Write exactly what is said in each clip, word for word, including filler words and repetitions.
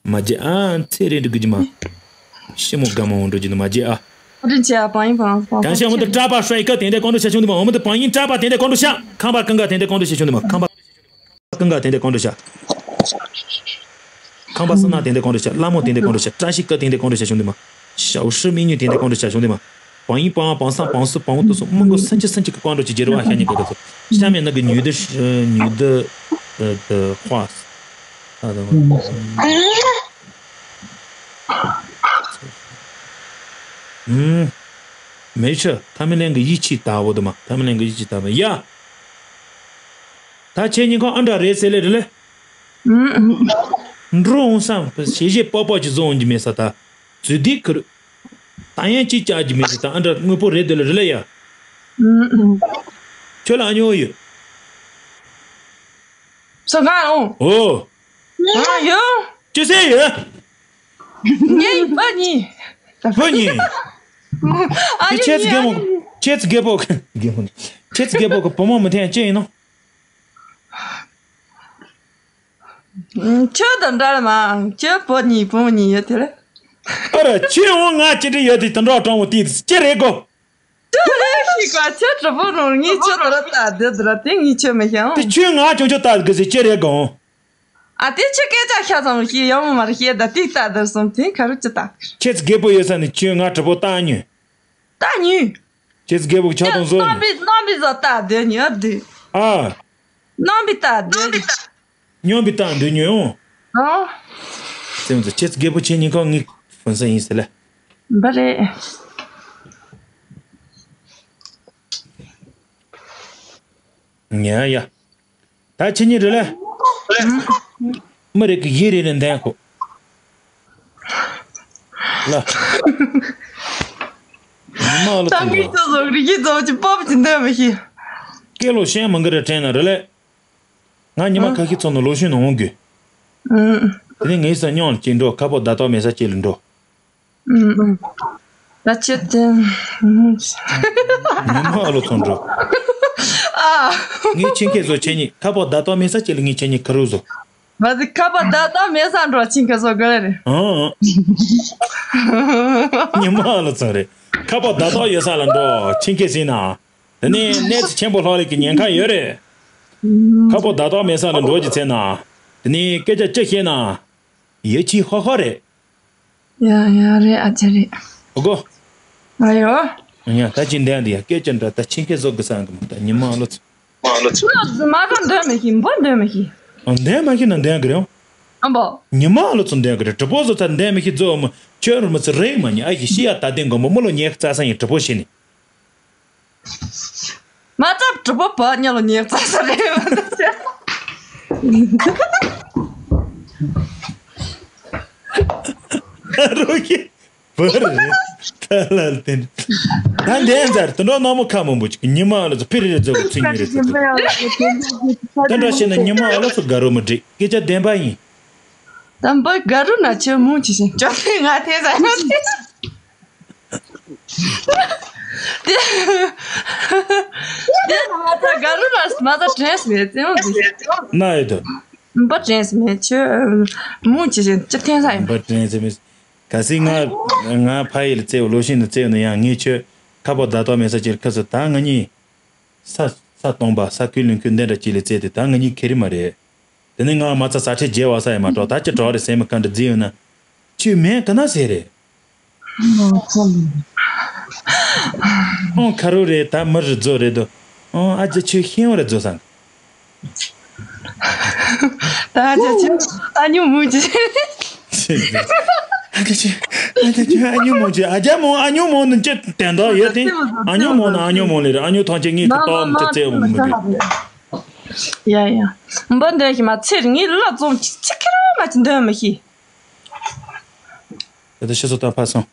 མ་བརྗེད་ཨ། ཚེ་རིང་འགྲོ་གི་མ། ཤི་མོ་དགའ་མོ་འགྲོ་གི་མ་བརྗེད་ཨ། རིན་ཆེ་ཨ། བང་ཡིན་བང་བང་། ཀང་ཤ་འོ་འདི་ཀྲ་པ་ཧྲ་ཡི་ཀ་དེང་དེ་ཀོང་ཏུ་ཤ་ཆུང་དུ་མ། འོ་འདི་བང་ཡིན་ཀྲ་པ་དེང་དེ་ཀོང་ཏུ་ཤ། ཁང་པ་ཀང་ག་དེང་དེ་ཀོང་ཏུ་ཤ་ཆུང་དུ་མ། ཁང་པ་ཀང་ག་དེང་དེ་ཀོང་ཏུ་ཤ། ཁང་པ་སུ་ན་དེང་དེ་ཀོང་ཏུ་ཤ། ལ་མོ་དེང་དེ་ཀོང་ཏུ་ཤ། བཀྲ་ཤིས་ཀ་དེང་དེ་ཀོང་ཏུ་ཤ་ཆུང་དུ་མ། ཞའོ་ཧྲི་མི་ཉུ་དེང་དེ་ཀོང་ཏུ་ཤ་ཆུང་དུ་མ། བང་ཡིན་བང་བང་སང་བང་སུ་བང་དུ་སོ་མི་མགོ་སན་ཅི་སན་ཅི་གི་ཀོང་ཏུ་ཅི་ཇེ་རུ་བ་ཤ་ཉི་གི་གི་སོ། ཤ་མེ་ན་གི་ཉུ་དི་ཉུ་དི་ཧ། ཨུམ། མེ་ཆུ་ཐ་མི་ལན་གི་ཡིད་ཆེས་ལྟ་བུ་དུ་མ། ཐ་མི་ལན་གི་ཡིད་ཆེས་ལྟ་བུ་ཡ། ད་ཁྱེད་གཉིས་ཁོ་ཨ་འདྲ་རེད་ཟེར་ལེ་རེད་ལེ། འགྲོ་འོང་སང་ཞེ་ཞེ་པོ་པོ་ཅི་བཟོ་འོང་གི་མེད་ས་ད། ཛུ་དི་ཁུར། ད་ཡན་ཅི་ཅག་གི་མེད་ས་ད་ཨ་འདྲ་དངོས་པོ་རེད་དེ་ལེ་རེད་ལེ་ཡ། ཁྱོད་ལ་ཨ་ཉོ་ཡོད། སོ་ག་འོང་། ཨོ། ང་ཡོད། ཅི་ཟེར་ཡོད། ངའི་བུ་གཉིས། བུ་གཉིས། ཨ་དེ་ཡོད་ཁྱེད་ཚོ་རྒན་མོ། ངའི་ཁྱེད་ཚོ་རྒད་པོ། རྒན་མོ། ཁྱེད་ཚོ་རྒད་པོ་གི་བུ་མོ་མི་འཐེན་ཅི་ཡིན་ནོ། ཁྱོད་དང་འདྲ་ལ་མ། ཁྱོད་བུ་གཉིས་བུ་མོ་གཉིས་ཡོད་དེ་ལ། ཨ་ར་ཁྱོད་འོང་ང་ཅི་འདྲ་ཡོད་དེ་དུད་འགྲོ་སྤྲང་བོ་དེ་ཅི་རེད་གོ། ཁྱོད་རེད་ཤི་ག་ཁྱོད་གྲུ་པོ་རུང་ངས་ཁྱོད་དོ་ར་ལྟ་དེ་དོ་ར་དེ་ངས་ཁྱོད་མི་ཤེས་ཨང་། དེ་ཁྱོད་ང་ཆུང་ཆུང་ལྟ་གི་ཟེར་ཅི་རེད་གོ། ཨ་དེ་ཁྱོད་སྐད་ཆ་ཤ་ཚ་མི་ཤེས་ཡག་མོ་མ་རེད་ཤེས་ད་དེ་ལྟ་དེར་སོང་དེ་ག་རུ་ཅི་ལྟ། ཁྱེད་ཚོ་རྒད་པོ་ཡོད་ས་ནས་ཁྱོད་ང་གྲུ་པོ་ལྟ་ཉོས། ལྟ་ཉོས། ཁྱེད་ཚོ་རྒད་པོ་ཆགས་དང་བཟོ་རྣམ་ཉོས། པའི་རྣམ་པའི་བཟོ་ལྟ་དེ་ཉོས་དེ། ཨ། རྣམ་པའི་ལྟ་དེ། སྙོམས་པའི་སྟངས་འདི་ཉོན་འོང་། ཨོ། སེམས་ཚོ་ཁྱེད་རྒད་པོ་ཁྱེད་གཉིས་ཀ་ངའི་སྤུན་ས་ཡིན་ཟེར་ལ། འབའ་རེད། ཉ་ཡ། ད་ཁྱེད་གཉིས་རེད་ལ། མི་རེད་གི་ཡེ་རེ་རེ་འདན་ཁོ། ལ། ཉི་མ་ཨ་ལོ་ཚང་གི་ཚོ་ཚོ་རི་གི་ཚོ་ཅི་པོབ་ཅི་འདོན་མི་ཤེས། སྐད་ལོ་ཤན་མང་གི་རེ་དྲན་ན་རེད་ལ། ང་ཉི་མ་ཁ་ཤས་ཚོ་ནང་ལོ་ཤུན་ནང་འོང་དགོས། ཨུམ། དེ་ནས་ངའི་སར་མཉམ་ལ་སྐྱེལ་འགྲོ་ཁ་པོ་ཟླ་ཐོག་མེད་ས་སྐྱེལ་འགྲོ། ཨུམ་ཨུམ། ད་ཁྱེད་དེ། ཉི་མ་ཨ་ལོ་ཚང་འགྲོ། ཨ། ངའི་ཆེན་ཁེ་བཟོ་ཁྱེད་གཉིས་ཁ་པོ་ཟླ་ཐོག་མེད་ས་སྐྱེལ་ངའི་ཁྱེད་གཉིས་ཁ་རུ་བཟོ། མ་ཟིག་ཁ་པོ་ཟླ་ཐོག་མེད་ས་འགྲོ་ཆེན་ཁེ་བཟོ་དགོས་རེད། ཨང་། ཉི་མ་ཨ་ལོ་ཚང་རེད། ཁ་པོ་ཟླ་ཐོག་ཡོད་ས་ལ་འགྲོ་ཆེན་ཁེ་ཟིན་ན། དེ་ནས་གནས་ཚུལ་ཆེན་པོ་ལྷག་ལས་ཀྱི་ཉེན་ཁ་ཡོད་རེད། ཁ་པོ་ཟླ་ཐོག་མེད་ས་ལ་འགྲོ་གི་ཚེ་ན། དེ་ནས་སྐད་ཆ་ཅི་བཤད་ན། ཡིད་ཆེས་ཧོ་ཧོ་རེད། ཡ་ཡ་རེད་ཨ་ཅེ་རེད། ཨོ་གོ། ཨ་ཡོ། ཡ་ད་ཅི་འདན་འདི་ཡ་སྐད་ཆ་འདྲ་ད་ཆེན་ཁེ་བཟོ་གི་ས་གི་མ་ད་ཉི་མ་ཨ་ལོ་ཚོ། ཨ་ལོ་ཚོ། ང་ཚོ་མ་ག་འདོན་མི་ཤེས་འབོ་འདོན་མི་ཤེས། ཨ་འདན་མ་ཤེས་ན་འདན་གི་རེད། ཨ་འབོ། ཉི་མ་ཨ་ལོ་ཚོ་འདན་གི་རེད་གྲུ་པོ་བཟོ་ཚ་འདན་མི་ཤེས་བཟོ་མ་ཁྱོད་རུ་མ་ཚོ་རེད་མ་ཉི་ཨ་ཞི་ཤི་ཡ་ད་འདན་གོ་མ་མི་ལོ་ཉེ་རྩ་ས་ཡིན་གྲུ་པོ་ཤི་ནི། མ་ཚབ་གྲུ་པོ་བ་ཉ་ལོ་ཉེ་རྩ་ས་རེད་མ་ཚབ། རོ་ཁྱི། བར་རེད། ཐ་ལ་ལྟན། ད་འདན་ཛར་དུ་འགྲོ་ནག་མོ་ཁ་མང་པོ་ཅིག་ཉི་མ་ཨ་ལོ་ཚོ་ཕི་རི་རེ་ཛོ་གི་ཚིག་ཉི་རེ་ཚོ་ཚིག་དེ་འདྲ་བཤད་ན་ཉི་མ་ཨ་ལོ་ཚོ་དགའ་རོ་མི་འགྲིག་སྐད་ཆ་བདེན་པ་ཡིན། ད་འབུ་དགའ་རུ་ན་ཆེ་མུང་ཆེ་ཞིང་ཅོ་ལེ་ང་ཐེ་ས་ན་ཐེ། དེ་དེ་ན་མ་ད་དགའ་རུ་ན་མ་ད་དྲན་སི་མེད་ཙེ་མོ་ཟིག་ན་ཡོད་དོ། འབུ་དྲན་སི་མེད་ཆེ་མུང་ཆེ་ཞིང་ཅི་ཐེ་ས་ཡིན། འབུ་དྲན་སི་མེད། ག་སྲིད་ང་ང་ཕ་ཡུལ་ལ་བཙལ་བ་ལོ་ཤིན་ཏུ་བཙལ་བ་ན་ཡང་ངས་ཁྱོད་ཁ་པོ་ཟླ་ཐོག་མེད་ས་ཅིག་ཁ་སུ་ད་ང་གཉིས་ས་ས་སྟོང་པ་ས་ཁུལ་ལུང་ཁུལ་འདི་འདྲ་ཅིག་ལ་བཙལ་ཏེ་ད་ང་གཉིས་ཁེ་རི་མ་རེད། དེ་ནས་ང་མ་ཚ་ས་ཁྲལ་བརྗེ་བ་ས་ཡ་མ་གྲོགས་ད་ཅི་གྲོགས་རེད་སེམས་མི་ཁ་འདྲ་རྫི་ཡོད་ན། ཁྱོད་མིང་ག་ན་ཟེར་རེད། ཨོ་ཁ་རུ་རེད་ད་མི་རུ་རྫོ་རེད་དོ། ཨོ་ཨ་ཅེ་ཁྱོད་ཤེས་ཡོང་རེད་རྫོ་སང་། ད་ཨ་ཅེ་ཁྱོད་ཨ་ཉུ་མུ་ཅི། ཨ་ཅེ་ཁྱོད་ཨ་ཅེ་ཁྱོད་ཨ་ཉུ་མུ་ཅི་ཨ་ཅེ་མོ་ཨ་ཉུ་མོ་ནི་ཅི་དན་ད་ཡོད་དེ། ཨ་ཉུ་མོ་ནི་ཨ་ཉུ་མོ་ལེ་རེད་ཨ་ཉུ་ཐང་ཅེ་ངའི་ཏོག་ཏོག་མི་ཅི་བཙལ་བ་མི་དགོས། ཡ་ཡ། འབུ་འདོན་ཞིག་མ་ཚེ་ངའི་ལ་ཙོང་ཅི་ཁེ་རོ་མ་ཅི་འདོན་མི་ཤེས། དེ་ལྟར་ཤི་སོ་ད་ཕ་སོང་།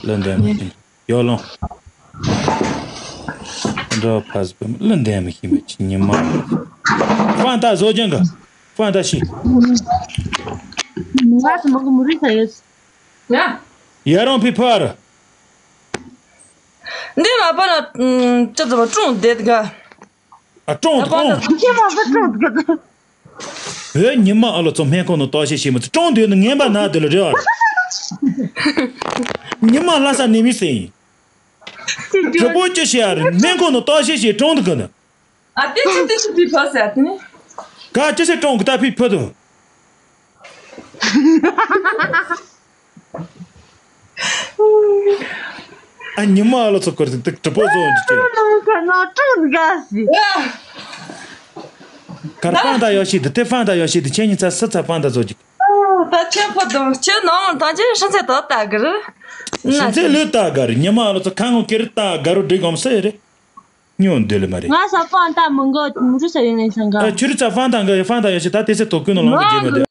ལ་འདོན་མི་ཤེས། ཡོ་ལོང་། འགྲོ་ཕ་སི་པི་ལ་འདོན་མི་ཤེས་མི་ཅི་ཉི་མ། ཧྥན་ཏ་བཟོ་ཅན་ག་ཧྥན་ཏ་ཤི། ང་སི་མ་གི་མུ་རི་ས་ཡོད། ཡ་རོང་ཕི་ཕར། འདི་མ་པ་ན་ཅི་ཙམ་ཀྲུང་བསྡད་ག་ཨ་ཀྲུང་ཀྲུང་། ཁྱེད་མ་པ་ཀྲུང་བསྡད་ག་བོད་ཉི་མ་ཨ་ལོ་ཚོ་སྨན་ཁང་ནང་བརྟག་དཔྱད་བྱེད་མི་ཚོ་གྲོངས་འདུག་ནི་ངན་པ་ན་དེ་ལ་རེ་བ་རེད། ཉི་མ་ལྷ་ས་ནས་མི་སེང་། གྲི་པོ་ཅི་ཤེས་ཨ་རེད། སྨན་ཁང་ནང་བརྟག་དཔྱད་བྱེད་གྲོངས་འདུག་གི་ནི། ཨ་དེ་ཅི་དེ་ཅི་དེ་ཕོ་ཟེར་དེ་ནི། ག་ཅི་ཟེར་གྲོངས་གི་ད་ཕི་ཕུ་དུ། ཨ་ཉི་མ་ཨ་ལོ་ཚོ་སྐོར་དེ་གྲི་པོ་བཟོ་འདི་ཅི། ཁ་ན་ཀྲུང་དགའ་སི། གར་ཕང་ད་ཡོ་ཤི་དེ་དེ་ཕང་ད་ཡོ་ཤི་དེ་ཆེ་ཉི་ཚ་སི་ཚ་ཕང་ད་བཟོ་ཅིག། ད་ཆེན་པོ་དང་ཆེ་ནང་ད་ཆེ་ཧྲི་ཚེ་ད་ད་གར། ཧྲི་ཚེ་ལུས་ད་གར་ཉི་མ་ཨ་ལོ་ཚོ་ཁ་ངོ་ཀེར་ད་གར་རུ་འགྲིག་གོམ་སེ་རེད། ཉོན་འདོད་ལེ་མ་རེད། ང་ས་ཕང་ད་མི་འགོ་མུ་རུ་ས་ཡོད་ནས་སང་ག་ཨ་ཆུ་རུ་ཚ་ཕང་ད་འགའ་ཡོད་ཕང་ད་ཡོ་ཤི་ད་དེ་ཚེ་དོ་ཀུན་ནང་ལོང་གི་རྗེས་མ་དེ།